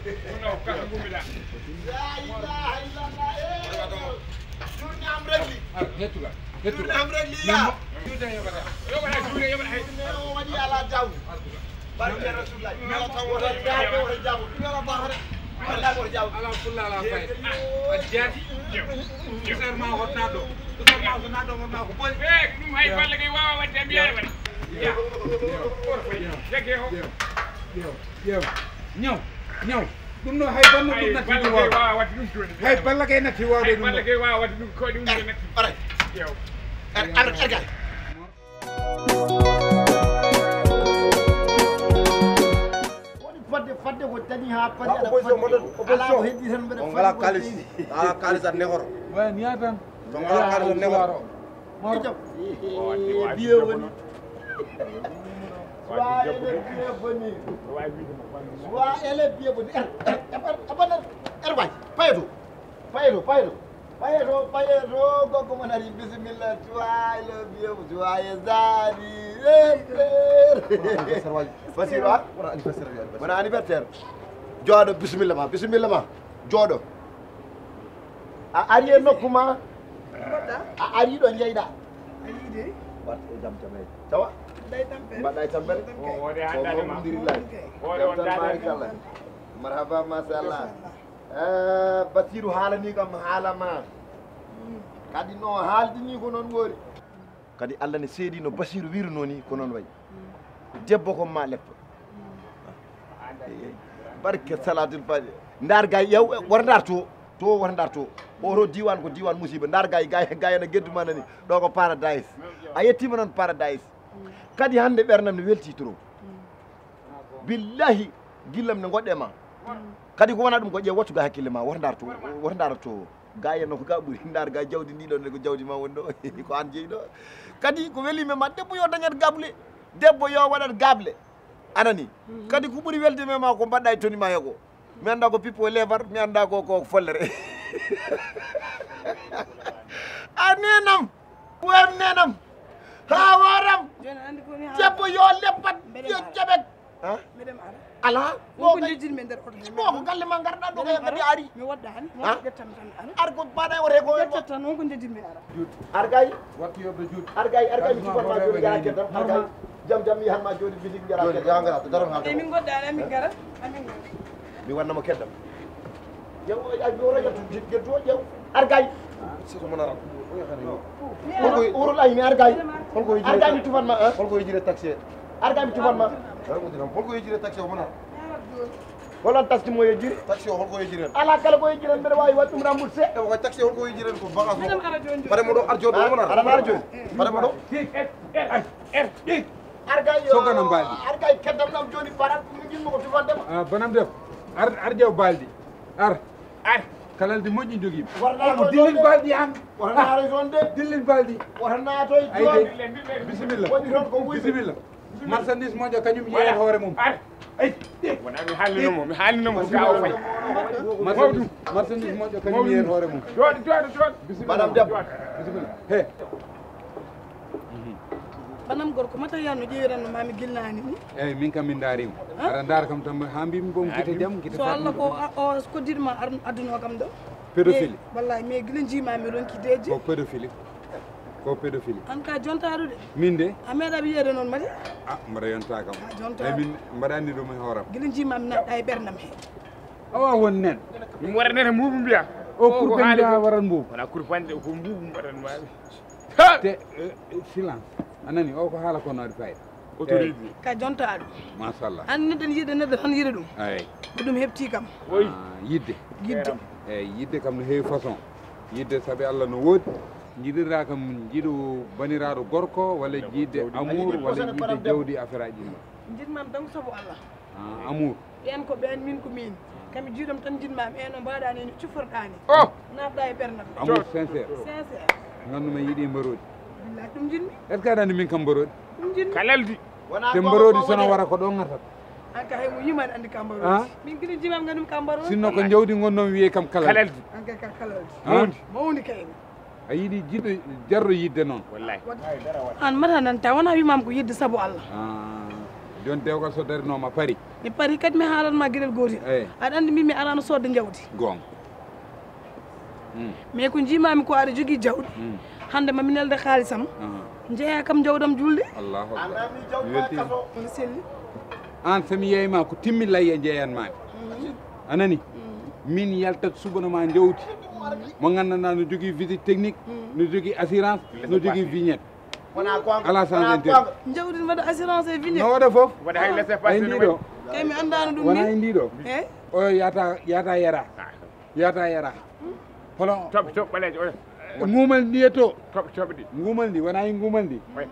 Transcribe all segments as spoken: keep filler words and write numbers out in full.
La ilaha illallah. Eh, journée am rek li. Journée am rek li ya. Journée o waɗi ala daw. Barke Rasulullah. Wala daw, wala daw. Wala daw, wala daw. Ala fulla, ala fayda. A jaati. Usar ma hotna ɗo. Usar ma hotna ɗo, hotna ko boni. Eh, ɗum hay balle kay wawa wadde, mi yara wadde. Ya. Yo. Yo. Yo. Yo. Ñaw, ñaw. Ɗum ɗo hay banno ɗum natti ɗum wawa. Hay balla kay natti wawde ɗum ɗo. Balla kay wawa wadde ɗum ko ɗum natti. Aray. Yo. Ar, ar, ar, ar. Woni fodde, fodde ko dañi ha paari aɗa fodde. Ala ko heddi tan mbeɗa fodde. On ngala kalis. Ala kalis a nehoro. Way niya tan. On ngala kalis a nehoro. Mor. Biye woni. Wa ele biye boni. Wa ele biye boni. Er, er, er, er, er, er, waay. Payeto. Payeto, payeto. Payeto, payeto. Goggo mon ari, bisimilla. Tuwaay le biye, tuwaay zani. Er, er. Anniversaire waay. Basir, ah? Wona anniversaire waay. Wona anniversaire. Jooɗo, bisimilla ma, bisimilla ma. Jooɗo. A ari e nokku ma. Mbaɗɗa? A ari ɗo njeyɗa. A yiide? Mbaɗ e jam jam e. Tawa? Mbaɗɗa e tampere? Mbaɗɗa e tampere? Ko alhamdulillah. Jam tan, barikalla. Marhaba, machallah. Eh, Basiru haalani kam haala ma. Kadi no haaldini ko noon woori. Kadi Allah ne seedi no Basiru wiruno ni ko noon wayi. Debbo ko ma leppo. Barke salatul fati. Ndar gay yow, war ndar to. To wota ndar to. Oto diwan ko diwan musiba. Ndar gay, gay, gay na geddu ma nani. Ɗo ko paradise. A yettima noon paradise. Kadi hannde ɓernam ne welti trop. Billahi gillam ne goɗɗe ma. Kadi ko wona ɗum ko ƴeew wattu ga hakkille ma. Wota ndar to. Wota ndar to. Gay no ko ga ɓuri. Ndar ga jawdi ndi ɗon ko jawdi ma woni ɗo. Ko an jeyi ɗo. Kadi ko weli men ma debbo yo dañat gable. Debbo yo waɗat gable. Anani. Kadi ko ɓuri welde men ma ko mbaɗɗa e toni ma hego. Mi annda ko pippo e lebar, mi annda ko, ko follere. A nenam, ɓoyam nenam, ha waram. Joni andi ko ni ha debbo yo leppat, mbeɗe yo mbaɗa. Jaɓet. Ha? Mbeɗe mbaɗa. Ala. Won ko jejjitmi e nder oto he. Mo ko galle ma ngarɗa ɗo ko mbeɗe mbaɗa. Ari. Mi waddani, mo ƴettam tan ara. Ar ko baɗa o rego. Ƴetta tan won ko jejjitmi ara. Ar gay. Wattu yoɓde juuɗe. Ar gay, ar gay mi cuɓan ma joni jara keddam. Ar gay. Jam jam mi han ma joni bitik jara keddam. Joni ya ngara to daron ha. E min godda ala min gara. Amin. Mi wanna mo keddam. Yow ay yo rajo to jidde to yow. Ar gay. Siko mo nara. Holko urul ay mi ar gay. Holko yejire. Ar gay mi tufan ma. Holko yejire taxi. Ar gay mi tufan ma. Holko yejire taxi o mo nara. Holon taxi mo yejiri? Taxi o holko yejiri en? Ala kala ko yejiri en mbeɗa wawi waɗ ɗum remboursé. E ko taxi holko yejiri en ko bagage o. Pare mo ɗo arjo ɗo wona. Aɗa arjo. Pare mo ɗo. Argay. Sogana mbaali. Argay keddam ɗam joni parat ɗum jinmo ko tufande ma. Ah, banam def. Ar arjo baldi. Ar. Ar. Kalal di moƴƴi jogi. Warna ko dillin baldi an. Warna raison de. Dillin baldi. Warna to. Ay de. Bisimilla. Woni ton ko wuyde. Bisimilla. Marchandise moƴƴo kañum yeeyat hoore mum. Wona mi haalnino mo, mi haalnino mo ka o fay. Marchandise moƴƴo kañum yeeyat hoore mum. Jooɗo, jooɗo, jooɗo. Bisimilla. Madame Debbo. Bisimilla. He. Banam gorko mata yanno ƴeewiranno mami gilnani ni. Eyyi min kam min ndaarima. Aɗa ndaara kam tan ha mbimi bon gite jam gite. So Allah ko o koddiɗo ma adduno kam ɗo. Pédophile. Wallahi mais gila jiimami ronki deeje. Ko pédophile. Ko pédophile. An ka jontaɗo de. Min de. A meeɗa wiyeede noon mbaɗi. Ah, mbaɗa yonta kam. A jonta. Eyyi min mbaɗani ɗum e hooram. Gila jiimami naɗɗa e ɓernam he. Awa won nen. Mi waɗa nen mbuubu mbiya. O kurpen mbiya waran mbuubu. Wona kurpande ko mbuubu mbaɗan mami. Te silence. A nani o ko haala ko noori fayda. Autorité. Ka jontaɗo. Machallah. An neɗɗo ne yiɗa neɗɗo tan yiɗa ɗum. Ay. Ko ɗum heɓti kam. Yidde. Yidde. Eyyi yidde kam no heewi façon. Yidde saabi Allah no woodi. Jiɗirɗa kam jiɗo baniraɗo gorko walla jiɗde amour walla jiɗde jawdi affaire aji ɗum. Jiɗmam tan ko sabu Allah. Ah, amour. Ɓen ko ɓen min ko min. Kami jiiɗam tan jiɗmami en o mbaɗani ni cuforɗani. Oh. Naɓɗa e ɓernam. Amour sincère. Sincère. Gannduma yiɗi mbaroɗi. Billahi ɗum jiɗmi. Est-ce que aɗa anndi min kam mbaroɗi? Ɗum jiɗmi. Kalaldi. Te mbaroɗi sono wara ko ɗo ngartata. An ka hay mo yimani anndi kam mbaroɗi. Ah? Min gila jimam ganndum kam mbaroɗi. Sinno ko jawdi ngon noon wiye kam kalaldi. Kalaldi. An ka ka kalaldi. Ah? Mawni kayni. A yiɗi jiɗo jarro yidde noon. Wallahi. An mata nan ta wona wimam ko yidde sabu Allah. Ah, joni dewgal so darinooma pari. Mi pari kadi mi haalan ma geɗel gootel. Eyi. Aɗa anndi min mi arano sodde jawdi. Goonga. Mm. Mais ko jiimami ko aɗa jogii jawdi. Mm. Hannde ma mi nelde xaalisam. Ah. Njeeya kam jawdam julde. Allahu akbar. Mi welti. Omo selli. An so mi yeeyma ko timmi layya njeeyanmaami. Mm. A nani? Mm. Min yaltat subana ma jawdi. Mo nganndanɗaa no jogii visite technique, mm, no jogii assurance, no jogii vignette. Ala sans intérêt. Jawdi ne waɗa assurance e vignette. No waɗa fof. Waɗa hay laissez passer. Ay ndiɗo. Kay mi anndaano ɗum. Wona ni. E ndiɗo. Eh? O yata yata yara. Yata yara. Hono toɓ toɓ ɓaleejo oya. Ngumal ndi e to. Toɓ toɓ ɗi. Ngumal ndi wona e ngumal ndi. Oya.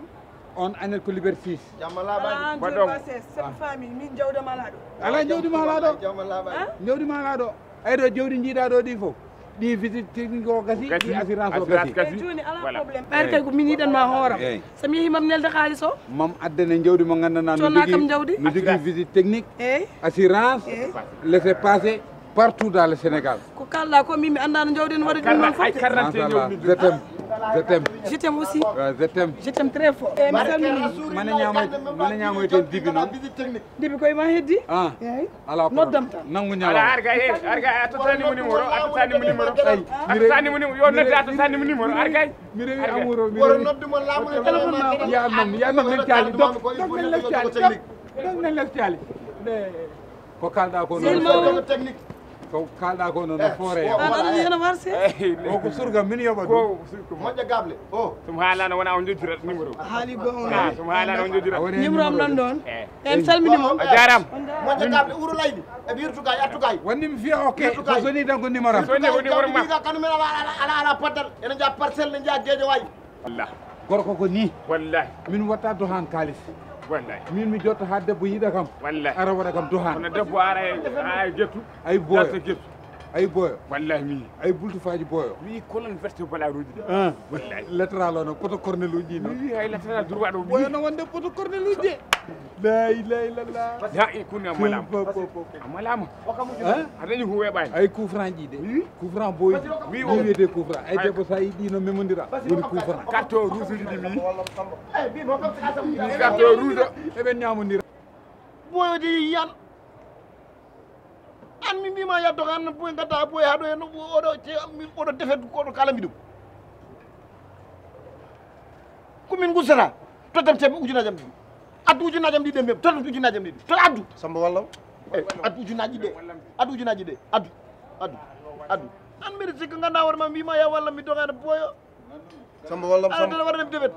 On année ko liberté six. Jamma laaɓaani. Ah, mbaɗɗo. Seeɗa famille min jawdi ma laaɗo. Ala jawdi ma laaɗo. Jamma laaɓaani. Jawdi ma laaɗo. Ay ɗo jawdi jiiɗa ɗo ɗi fof. Ɗi visite technique o gasi, ɗi assurance o gasi. Gasi. Eyyi, jooni ala problème. Ɓayre kay ko min yiɗan ma hooram. Eyyi. So mi yehi mam nelde xaalis o. Mam addane jawdi mo nganndanɗaa no jogii, kam jawdi, no jogii visite technique, eyyi, assurance, eyyi, laissez passer partout dans le Sénégal. Ko kalɗa ko min mi anndaano jawdi no waɗi ɗum noon fof. Machallah. Je t'aime. Je t'aime. Je t'aime aussi. Ouais, je t'aime. Je t'aime très fort. Eyyi, mi salmini. Mane ñamoy, mane ñamoyten dibi noon. Dibi koye ma heddi. Ah. Eyyi. Ala ko noddam tan. Nangu ñamoy. Ala arga e, arga a tottani mo numéro, a tottani mo numéro. Ay, a tottani mo numéro, yo nodde a tottani mo numéro, arga e. Mi rewi amour o, mi rewi. Woro noddu mo laamu e téléphone ma. Ya nam, ya nam nen caali, dok, dok nen les caali, dok, dok nen les caali. Ko kalɗa ko noon. Technique. Ko kalɗa ko noon no foore. An aɗa yiyana marché? O ko surga min yoɓa ɗum. Ko surga. Moƴƴa gable. O. Sum haalano wona o jojjira numéro. Haali go on. Ah, sum haalano o jojjira. Numéro am nan ɗon. Eh. En calmini mo. A jaram. Moƴƴa gable uro laydi. E wirtu kay, attu kay. Wonni mi fiya ok. Wirtu kay. Ko soni tan ko numéro am. Soni ko numéro ma. Kanu men ala ala ala ala paddal. Ene ja parcelle ne ja geejo wayi. Wallah. Gorko ko ni. Wallahi. Min watta dohan kalis. Wallahi. Min mi jotta ha debbo yiɗa kam. Wallahi. Ara waɗa kam dohan. Kono debbo ara e, ara e gettu. Ay boyo. Darta gettu. Ay boyo. Wallahi mi. Ay bultu faji boyo. Mi kolon verte balaruji de. Ah. Wallahi. Latéral o no poto corneluji no. Mi hay latéral droit ɗo. Boyo no wonde poto corneluji. La ilaha illallah. Ya e kunni a malama. Bo, bo, bo. A malama. Hein? A dañi ko weɓani. Ay coup franc ji de. Wi? Coup franc boy. Wi o. Wi wiyete coup franc. Ay debbo sa yiɗi no memondira. Woni coup franc. Carton rouge uji ɗi mi. Carton rouge. Eɓe ñamondira. Boyo de yan. An mi mbima yaddo kan boy gadda boy haɗo en oɗo ce oɗo defet ko oɗo kalami ɗum. Ko min gusata. Tottam teɓe ujunaji am ɗiɗi. Addu ujunaji am ɗiɗi e mem. Tottam ujunaji am ɗiɗi. To addu. Samba walla. Eh, addu ujunaji ɗe. Addu ujunaji ɗe. Addu. Addu. Addu. An mbiɗa sikka ganda hoore ma mbima ya walla mi dogana boyo. Samba walla. Ala tan waɗa defet.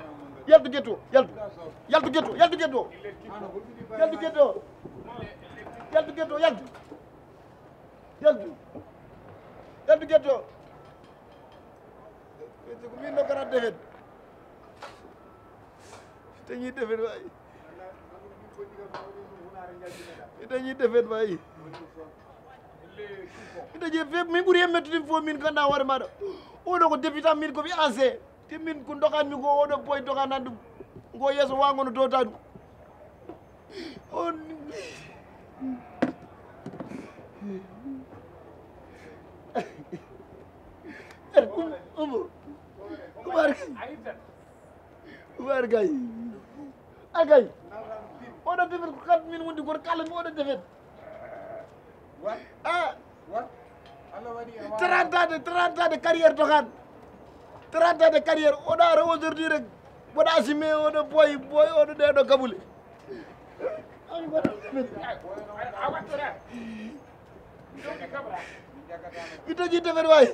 Yaltu getto. Yaltu. Yaltu getto. Yaltu getto. Yaltu getto. Yaltu getto. Yaltu. Yaltu. Yaltu getto. Ete ko min nokara defet. Dañi defet wayi. Dañi defet wayi. Dañi fep min ɓuri hemmettude fof min ganda hoore maɗa. Oɗo ko députant min komi ancien. Te min ko dokanmi ko oɗo boy dokanan ɗum. Ngo yeeso wango no dowta ɗum. On. Umo. Umo. Umar kay. Umar kay. A kay. Oɗo defet ko kat min wondi koto kala mi oɗo defet. A. Trente ans de, trente ans de carrière dokan. Trente ans de carrière. Oɗo ara aujourd'hui rek. Mboɗa assume oɗo boy boy oɗo ɗeɗo gabule. Mi dañi defet wayi.